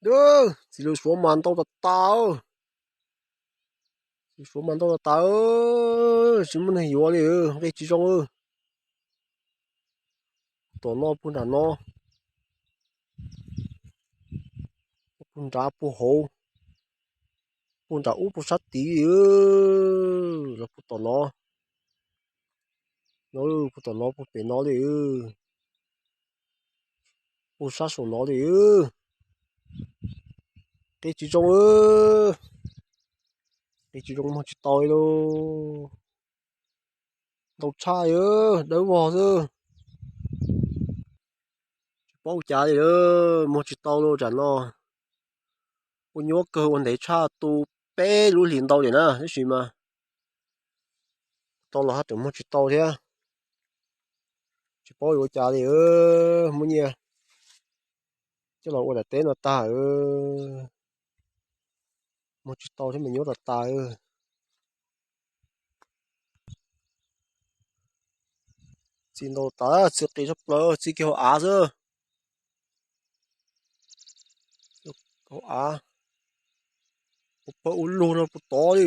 Txiv lws suav mas ntau tas tas. Txiv lws suav mas ntau tas tas, tsis muaj neeg yuav li, nqi tsis zoo. Tom no puag nram no, puag nrad puag hauv, puag nram ub puag sab tid, los puag tom no, no puag tom no puag pem no li, puag sab saum no li. Nqi tsis zoo, nqi tsis zoo, muag tsis tau li lauj. Ntau tshaj, dawb vog xwb. Tsis paub ua cas li, muag tsis tau lauj. Tam no ua nyuaj kawg, ua ntev tshaj, tu peb lub hlis ntau li na, tab sis mas tau los haj tseem muag tsis tau thiab. Tsis paub yuav ua cas li, muab nyiaj coj los ua daim teb no tag, muag tsis tau thiab mas nyuaj tas tas. Txiv ntau tas, txiv qis tshaj plaws, txiv kiag hauv av xwb. Hauv av, ua pawg ua lug no puag tod li.